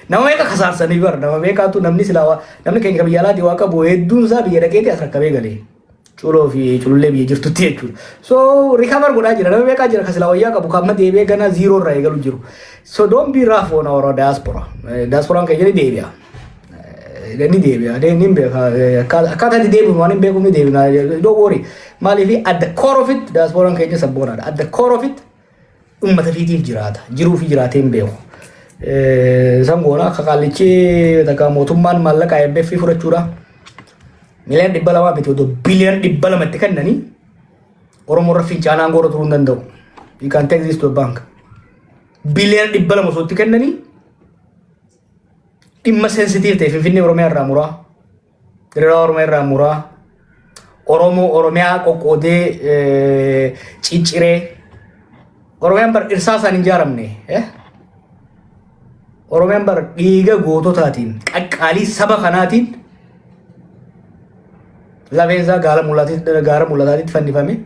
Nama meeqa kasaarsanii bar, nama meeqaatu, namni silaa namni keenya biyya alaatii waa qabu hedduun isaa biyya dhaqeeti as rakkabee galee. Culoo fi culullee biyya jirtutti jechuudha. So recover godhaa jira. Nama meeqaa jira kan silaa wayyaa qabu kan amma deebi'ee gana zero irraa eegalu jiru. So don't be rough on our diaspora. Diasporaan keenya ni deebi'a. Ni deebi'a. Ni beeka. Akkaataa itti deebi'u waan hin beekuuf ni deebi'a. Don't worry. Maaliif, at the core of it diasporaan keenya sabboonaadha. At the core of it uummata fiitiif jiraata. Jiruu fi jiraatee hin beeku. San goona akka qaallichi takka mootummaan maallaqa IMF fudhachuudha. Miliyoona 200 miti, otoo biliyoona 200 itti kennanii Oromoo irra fincaanaa aangoo irra turuu hin danda'u. You can take this to a bank. Biliyoona 200 osoo itti kennanii dhimma sensitiif ta'e Finfinnee Oromiyaa irraa muraa, Dirreedawaa Oromiyaa irraa muraa, Oromoo Oromiyaa qoqqoodee cicciree. Oromiyaan bar dhirsaa isaan hin ijaaramne. Oromiyaan bar dhiiga goototaatiin, qaqqaalii saba kanaatiin, lafeen isaa gaara mul'ataatti, gaara mul'ataatti fannifame.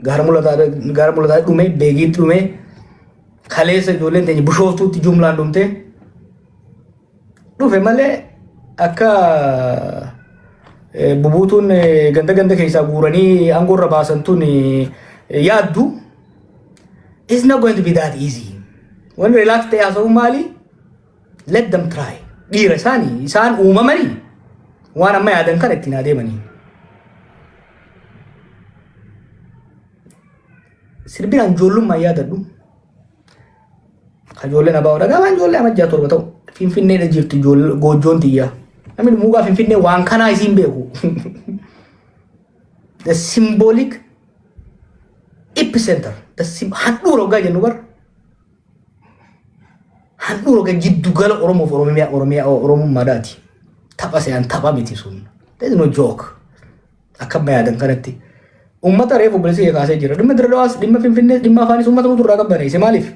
Gaara mul'ataatti dhume, Beegiitti dhume, kaleessa ijoolleen teenya Bishooftuutti jumlaan dhumte. Dhufe malee akka bubuutuun ganda ganda keessaa guuranii aangoo irra baasan tun yaaddu, it's not going to be that easy. Wanni relax ta'e haasa'u maali? Let them try. Dhiira isaanii isaan uumamanii waan amma yaadan kana ittiin adeemanii. Sirbinaan ijoollummaa yaadadhu. Ijoolleen abaa'oo dhagaa ijoollee amajjaa 7 ta'u. Finfinneedha jirti goojjoon tiyyaa. Namni mugaa Finfinnee waan kanaa isiin beeku. The symbolic epicenter. Handhuura hoggaa jennu bar. Handhuura hoggaa jiddugala Oromoof Oromiyaa Oromiyaa Oromummaadhaati. Tapha se'an tapha miti sun. There is no joke. Akka amma yaadan kanatti. Uummata reefu obboleessi kee kaasee jira. Dhimma Dirredawaas, dhimma Finfinnee, dhimma afaanis uummata nutu irraa qabbaneesse maaliif?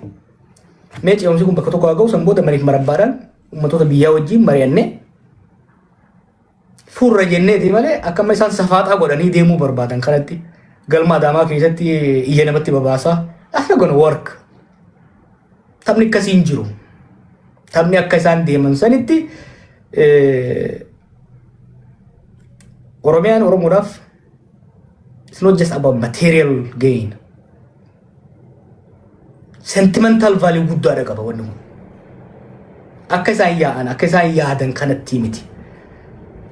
Mee ce'umsi kun bakka tokko haa ga'u, san booda mariif marabbaadhaan uummattoota biyyaa wajjin mari'annee furra jenneeti malee akka amma isaan safaaxaa godhanii deemuu barbaadan kanatti galma Adaamaa keessatti iyya namatti babaasaa. That's not gonna work. Taphni akkasii hin jiru. Taphni akka isaan deeman sanitti Oromiyaan Oromoodhaaf it's not just about material gain. Sentimental value guddaadha qaba wanni kun. Akka isaan yaa'an, akka isaan yaadan kanatti miti.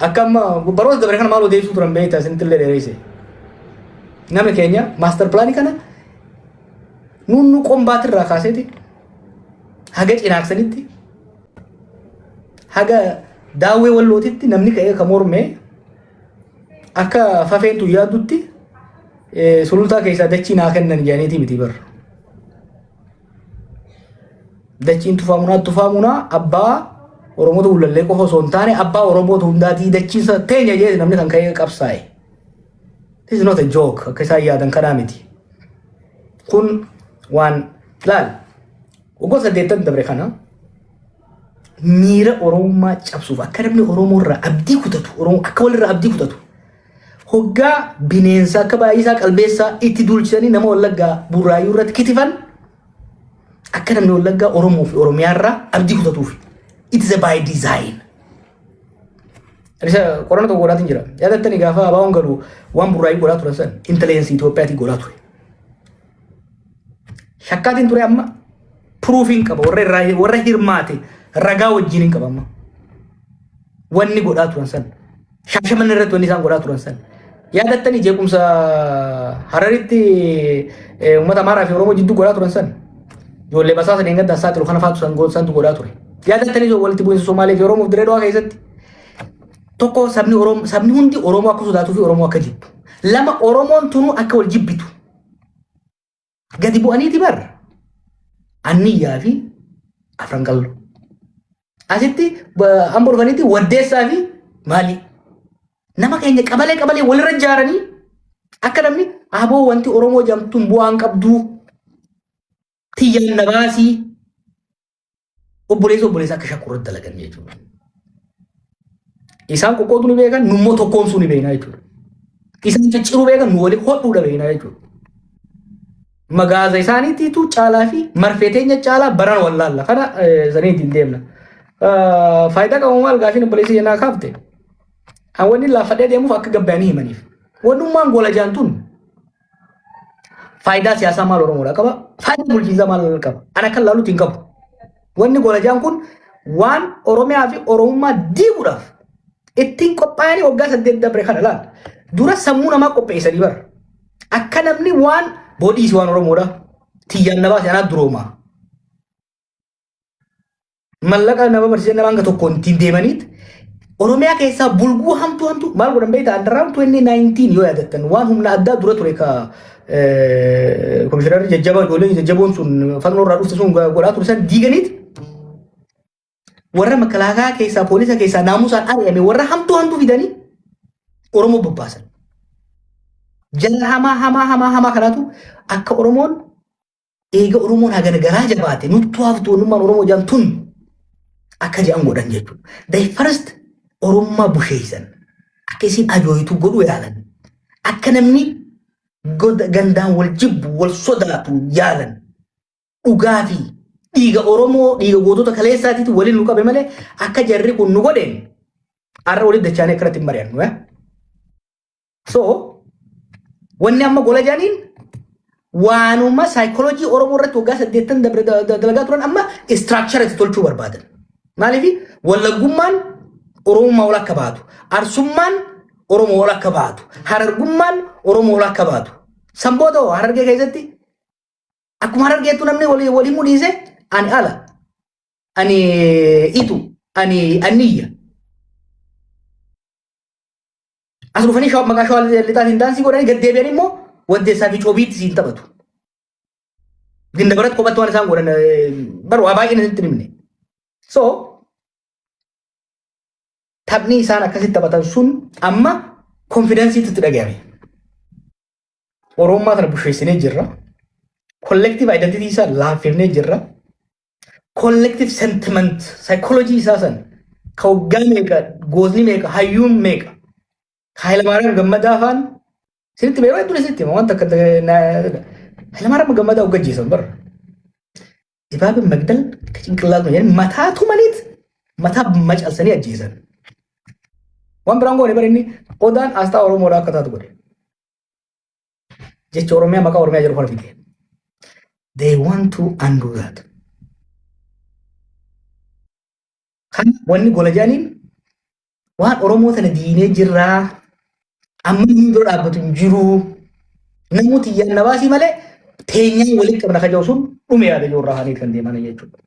Akka amma baroota dabre kana maal odeessuu turan beektaa, isinitti illee dheereyse. Namni keenya master planii kana nuunnu qombaatirraa kaaseeti haga Cinaaksanitti, haga Daawwee Wallootitti namni ka'ee ka mormee akka fafeentu yaaddutti Sulultaa keessaa dachii naa kennan jedhaniiti miti barra. Dachiin Tufaamunaa, Tufaamunaa abbaa Oromoota Gullallee qofa osoo hin taane abbaa Oromoota hundaatii, dachiin sana teenya jedhee namni kan ka'ee qabsaa'e. This is not a joke, akka isaan yaadan kanaa miti. Kun waan laal waggoota 80 dabre kana miira Oromummaa cabsuuf, akka namni Oromoo irraa abdii kutatu, Oromoo akka walirraa abdii kutatu, hoggaa bineensa akka Baay'isaa Qalbeessaa itti duulchisanii nama Wallaggaa Burraayyuu irratti kitifan, akka namni Wallaggaa Oromoo fi Oromiyaa irraa abdii kutatuuf. It is a by design. Isa qorannoo tokko godhaatiin jira. Yaadattanii gaafa abaawoon galu waan Burraayyuu godhaa turan san intelligence Itoophiyaatiin godhaa ture. Shakkaatiin ture, amma proofiin qaba, warra irraa warra hirmaate ragaa wajjin hin qaba amma. Wanni godhaa turan san. Shaashamanni irratti wanni isaan godhaa turan san. Yaadattanii jeequmsa Hararitti uummata Amaaraa fi Oromoo jidduu godhaa turan san. Ijoollee basaasa deengaddaa saaxilu kana faatu san santu godhaa ture. Yaadattanii walitti bu'iinsa Somaalee fi Oromoof Dirree Dhawaa keessatti. Tokko, sabni Oromoo, sabni hundi Oromoo akka sodaatuu fi Oromoo akka jibbu. Lama, Oromoon tunuu akka wal jibbitu. Gadi bu'aniiti bar. Anniyyaa fi Afran Qalloo. Asitti Amboo dhufaniitti Waddeessaa fi maali? Nama keenya qabalee qabalee walirra ijaaranii akka namni aboo wanti Oromoo jamtuun bu'aan qabduu tiyyaan na baasii obboleessa obboleessa akka shakku irratti dalagan jechuudha. Isaan qoqqooduu ni beekan, nummoo tokkoomsuu ni beekna jechuudha. Isaan cicciruu beekan, nu waliin hodhuudha beekna jechuudha. Magaaza isaaniitiitu caalaa fi marfee teenya caalaa baran wallaalla. Kana sanii ittiin deemna. Faayidaa qabu maal gaafiin obboleessi jennaa kaafte. Wanni laaffadhee deemuuf akka gabbayanii himaniif. Wannummaan gola jaantun faayidaa siyaasaa maal Oromoodhaa qaba? Faayidaa bulchiinsaa maal qaba? Ana akka laalutti hin qabu. Wanni gola jaan kun waan Oromiyaa fi Oromummaa diiguudhaaf ittiin qophaa'anii waggaa 8 dabre kana laal. Dura sammuu namaa qopheessanii bara. Akka namni waan boodhiisi waan Oromoodha. Tiyyaan na baase anaa duroomaa. Mallaqa nama barsiisan nama hanga tokkoon ittiin deemaniit Oromiyaa keessaa bulguu hamtuu hamtuu maal godhan beektaa around 2019 yoo yaadattan waan humna addaa dura ture ka komishinarri jajjabaa ijoolleen jajjaboon sun fannoo irraa dhufte sun godhaa ture san diiganiit warra makalaakaa keessaa poolisa keessaa naamusaan ari'ame warra hamtuu hamtuu fidanii Oromoo bobbaasan. Jara hamaa hamaa hamaa hamaa kanaatu akka Oromoon eega Oromoon hagana garaa jabaate nuttu haftu onnummaan Oromoo jedhan tun akka jedhan godhan jechuudha. They first Oromummaa busheessan. Akka isin ajooyitu godhuu yaalan. Akka namni gandaan wal jibbu wal sodaatu yaalan. Dhugaa fi dhiiga Oromoo dhiiga gootota kaleessaatiitu waliin nu qabe malee akka jarri kun nu godheen har'a walitti dachaanee akkanatti hin mari'annu. So wanni amma gola jaaniin waanuma saayikooloojii Oromoo irratti waggaa 80 dabre dalagaa turan amma structure itti tolchuu barbaadan. Maaliif Wallaggummaan Oromummaa ol akka baatu, Arsummaan Oromoo ol akka baatu, Harargummaan Oromoo ol akka baatu. San booda hoo Harargee keessatti akkuma Harargeettu namni walii walii mudhiise ani ala, ani itu, ani anniyya. As dhufanii shawaa maqaa shawaa lixaatiin daansii godhanii gad deebi'anii immoo waddeessaa fi coobiitti siin taphatu. Gindabarat kophatti waan isaan godhan bar waa baay'een isitti himne. So taphni isaan akkasitti taphatan sun amma konfidensiitti itti dhagahame. Oromummaa kana busheessinee jirra. Collective identity isaa laaffifnee jirra. Collective sentiment psychology isaa san ka waggaa meeqa gootni meeqa hayyuun meeqa ka Hayilamaariyaam Gammadaa faan isinitti yeroo hedduu isinitti hima wanta akka Hayilamaariyaam Gammadaa hoggachiisan bara. Dibaabin magdal ka cinqillaatu jedhanii mataa tumaniit mataa macalsanii ajjeesan. Waan biraan goone bara inni odaan asxaa Oromoodhaa akka taatu godhe. Jecha Oromiyaa maqaa Oromiyaa jedhu kana fide. They want to undo that. Kan wanni gola jedhaniin waan Oromoo tana diinee jirraa amma inni dura dhaabbatu hin jiru. Namooti iyyaan na baasii malee teenyaan walitti qabna kan jedhu sun dhume yaada jiru irraa haanii kan deeman jechuudha.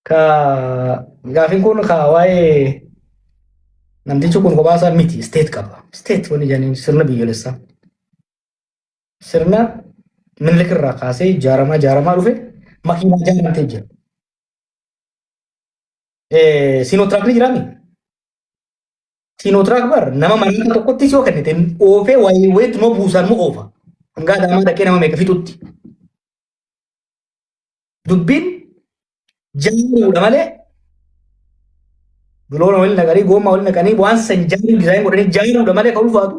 Ka gaafiin kun ka waa'ee namtichi kun kophaa isaa miti state qaba. State wanni jedhaniin sirna biyyoolessaa. Sirna Minilik irraa kaasee ijaaramaa ijaaramaa dhufe makiinaa ijaaramtee jira. Siinootiraak ni jiraami? Siinootiraak bar nama maraata tokkotti yoo kennite oofee waayee wayiitti noo buusaan moo oofa. Hanga Adaamaa dhaqee nama meeqa fixutti. Dubbiin jaaruudha malee biloona waliin naqanii goommaa waliin naqanii waan san jaaruu design godhanii jaaruudha malee kan ulfaatu.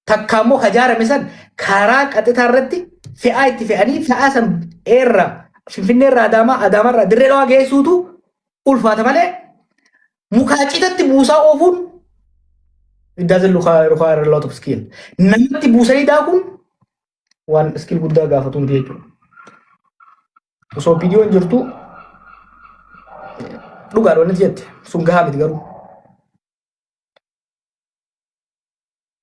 Takka immoo ka jaarame san karaa qaxitaa irratti fe'aa itti fe'anii fe'aa san eerra Finfinnee irraa Adaamaa Adaamaa irraa Dirree Dhawaa geessuutu ulfaata malee mukaa citatti buusaa oofuun it doesn't require a lot of skill. Namatti buusanii daakuun waan skill guddaa gaafatu miti jechuudha. Osoo viidiyoon jirtu dhugaadha wanni jette sun gahaa miti garuu.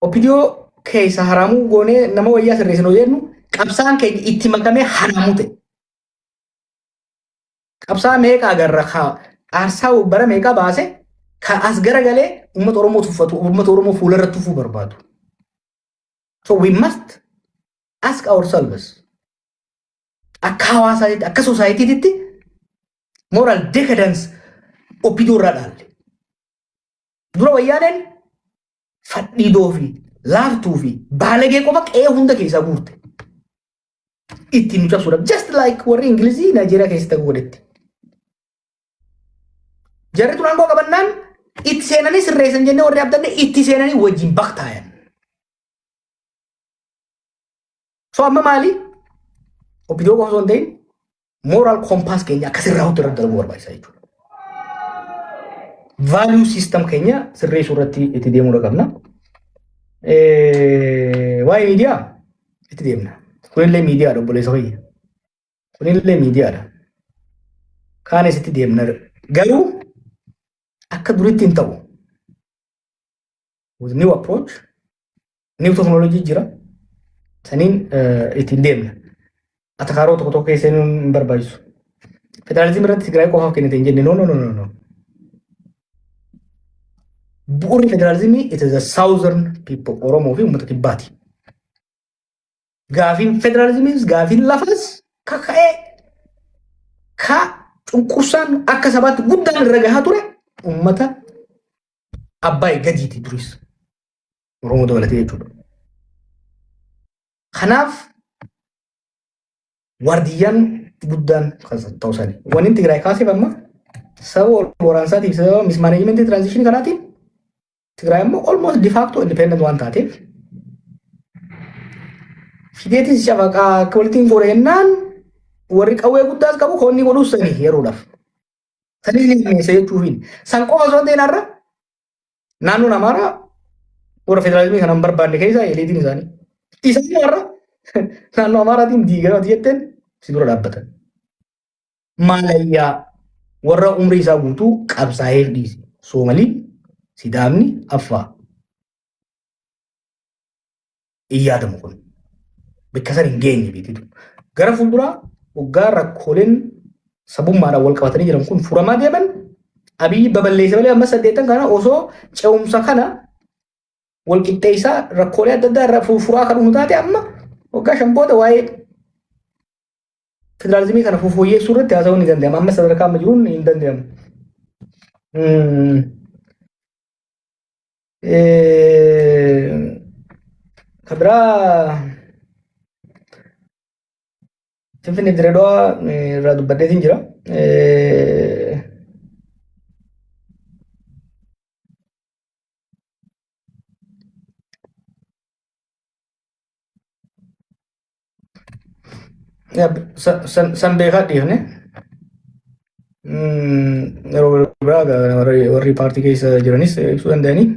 Opidiyoo keessa haraamuu goonee nama wayyaa sirreessinu jennu qabsaan keenya itti makamee haraamuu ta'e. Qabsaa meeqa agarra ka aarsaa bara meeqa baase ka as garagalee uummata Oromoo tuffatu uummata Oromoo fuularra tufuu barbaadu. So we must ask ourselves akka hawaasaatitti akka societytitti moral decadence opidoo irraa dhaalle. Dura wayyaaneen fadhiidoo fi laaftuu fi baalagee qofa qe'ee hunda keessaa guurte. Ittiin nu cabsuudhaaf just like warri Ingilizii Naayijeeriyaa keessatti akka godhetti. Jarri tun aangoo qabannaan itti seenanii sirreessan jennee warri abdanne itti seenanii wajjin baktaayan. So amma maali? Opidoo qofa osoo hin ta'in moral compass keenya akka sirraa'utti irratti dalaguu barbaachisa jechuudha. Value system keenya sirreessuu irratti itti deemuu qabna. Waa'ee miidiyaa itti deemna. Kunillee miidiyaadha, obboleessa kiyya. Kunillee miidiyaadha. Kaanis itti deemna. Garuu akka duritti hin ta'u. With new approach, new technology jira. Saniin ittiin deemna. Atakaaroo tokko tokko keessa hin barbaachisu. Federaalizimii irratti Tigraay qofaaf kennite hin jenne. No, no, no, no, no. Bu'uurri federaalizimii, it is a southern people, Oromoo fi uummata kibbaati. Gaafiin federaalizimiis, gaafiin lafas kaka'ee ka cunqursaan akka sabaatti guddaan irra gahaa ture uummata Abbaay gadiiti duris. Oromoo dabalatee jechuudha. Kanaaf waardiyyaan guddaan ta'uu isaanii. Wanni Tigraay kaaseef amma sababa wal waraansaatiif, sababa mismanagement transition kanaatiin, Tigraay immoo almost de facto independent waan taateef, fideetis cafaqaa akka walitti hin godhe jennaan, warri qawwee guddaas qabu koonni godhuus sanii yeroodhaaf. Sanii ni himeessa jechuufiin. San qofa osoo hin ta'in, har'a naannoon Amaaraa warra federaalizimii kana hin barbaanne keessaa eliitiin isaanii. Isaan har'a naannoo Amaaraatiin diigamati jetteen si dura dhaabbatan. Maalayyaa warra umrii isaa guutuu qabsaa'eef dhiisi. Soomalii, Sidaamni, Affaa. Hin yaadamu kun. Bakka san hin geenye beektu. Gara fuulduraa waggaa rakkooleen sabummaadhaan wal qabatanii jiran kun furamaa deeman, Abiyyi baballeessa malee, amma saddeettan kana osoo ce'umsa kana wal qixxeessaa rakkoolee adda addaa irraa furaa kan dhufu taate, amma waggaa 5 booda waa'ee federaalizimii kana fooyyessuu irratti haasa'uun ni danda'ama. Amma sadarkaa amma jiruun hin danda'amu. Kan biraa Finfinnee, Dirree irraa dubbadheetiin jira. San beekaa dhiifne. Yeroo biraa warri paartii keessa jiranis ibsuu danda'anii.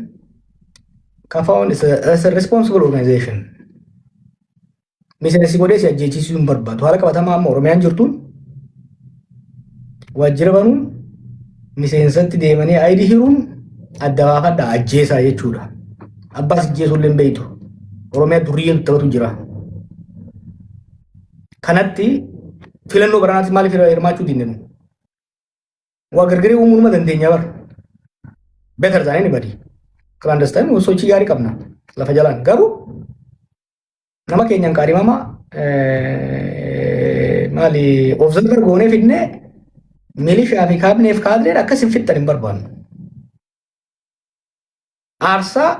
KFO'n is a responsible organization. Miseensi godhee si ajjeechisuu hin barbaadu. Haala qabatamaa amma Oromiyaan jirtuun waajjira banuun, miseensatti deemanii ID hiruun adda baafadha, ajjeesaa jechuudha. Abbaas ajjeesuu illee hin beektu. Oromiyaa duriyyeen taphatu jira. Kanatti filannoo baranaatti maaliif hirmaachuu dinne nu? Waa gargaree uumuu numa dandeenya bara. Better than anybody. Clandestine sochii gaarii qabna lafa jalaan. Garuu nama keenyaan kaadhimamaa maali observer goonee fidnee milishaa fi kaabineef kaadireen akkas hin fixxan hin barbaannu. Aarsaa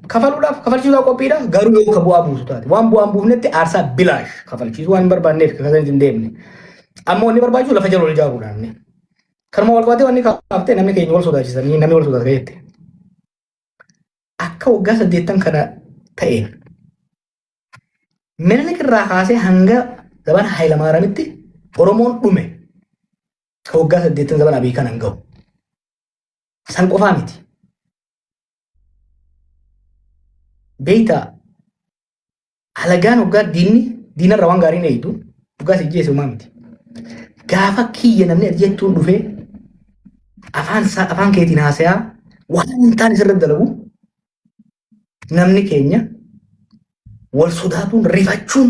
kafaluudhaaf, kafalchiisuudhaaf qophiidha, garuu yoo ka bu'aa buusu taate. Waan bu'aa hin buufnetti aarsaa bilaash kafalchiisuu waan hin barbaanneef kasan hin deemne. Amma wanni barbaachisu lafa jala ol ijaaruudhaan. Kanuma wal qabatee wanni kaaftee, namni keenya wal sodaachisanii, namni wal sodaata jette. Akka waggaa 80 kana ta'een, Minilik irraa kaasee hanga zaman Hayilamaariyaamitti Oromoon dhume ka waggaa 80 zaman Abiy kana hin gahu. San qofaa miti. Beektaa, alagaan waggaa diinni diinarra waan gaariin eegdu waggaa si jeesse homaa miti. Gaafa kiyya namni ati jettuun dhufee afaan isaa afaan keetiin haasayaa waan hin taane sirra dalagu, namni keenya wal sodaatuun, rifachuun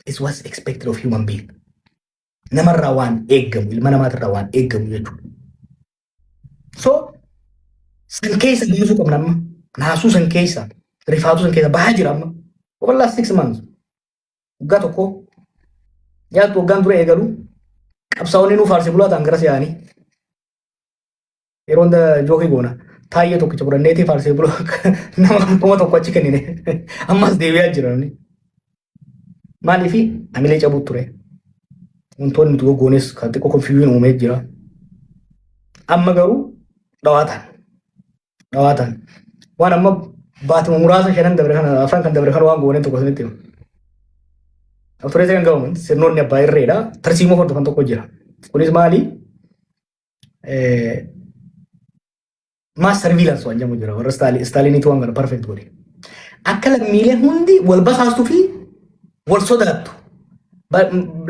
is what's expected of human being. Namarraa waan eeggamu, ilma namaatirraa waan eeggamu jechuudha. So san keessa baasuu qabna amma. Naasuu san keessa, rifaatuu san keessa bahaa jira amma. Over last 6 months. Waggaa tokko yaaddu, waggaan dura eegalu qabsaa'onni nuu faarsee bulaa ta'an gara si'aanii. Yeroo hunda joke goona. Taayyee tokkicha fudhanneetii faarsee bulaa nama 1000 achi kennine. Ammas deebi'aa jira namni. Maaliif amilee cabuu ture. Wantoonni nuti goggoones kan xiqqoo confusion uumee jira. Amma garuu dhawaataan. Dhawaataan. Waan amma baatuma muraasa shanan dabre kana, afran kan dabre kana waan gooneen tokko sanitti himu. Authoritarian government, sirnoonni abbaa irreedha. Tarsiimoo hordofan tokko jira. Kunis maali? Mass surveillance waan jedhamu jira. Warra Staaliniitu waan kana perfect godhe. Akka lammiileen hundi wal basaastuu fi wal sodaattu.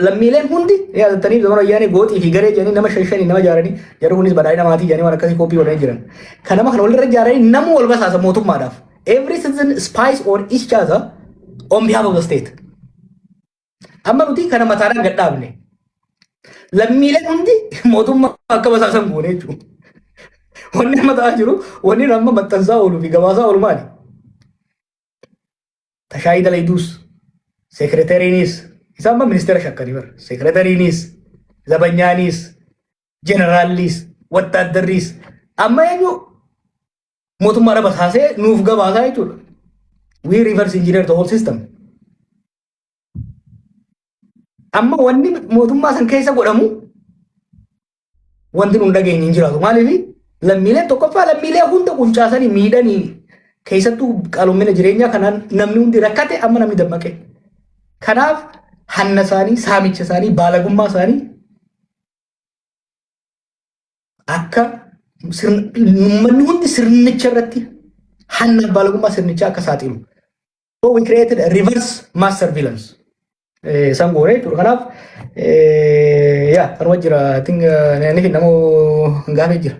Lammiileen hundi yaadattanii, zamana Wayyaanee gooxii fi garee jedhanii nama shan shanii nama ijaaranii, jarri kunis badhaadhina maatii jedhanii waan akkasii copy godhanii jiran. Kan nama kana walirra ijaaranii nama wal basaasa mootummaadhaaf. Every citizen spies on each other on behalf of the state. Amma nuti kana mataadhaan gad dhaabne. Lammiileen hundi mootummaa akka basaasan goone jechuudha. Wanni amma ta'aa jiru, wanni amma maxxansaa ooluu fi gabaasaa oolu maali? Tashaayii dalayduus, seekretariinis, isaan amma ministeera shakkanii bara. Seekretariinis, zabanyaanis, jeneraallis, wattaaddarriis amma eenyu mootummaadha basaasee nuuf gabaasaa jechuudha. We reverse engineer the whole system. Amma wanni mootummaa san keessa godhamu wanti nun dhageenye hin jiraatu. Maaliif? Lammiileen tokkoffaa lammiilee hunda quncaasanii miidhanii, keessattuu qaaloomina jireenyaa kanaan namni hundi rakkate, amma namni dammaqe. Kanaaf hanna isaanii, saamicha isaanii, baalagummaa isaanii akka uummanni hundi sirnicha irratti hanna baalagummaa sirnichaa akka saaxilu. So we created a reverse mass surveillance. Isaan goone jechuudha. Kanaaf yaa kanuma jira. I think inni fi nama gaafee jira.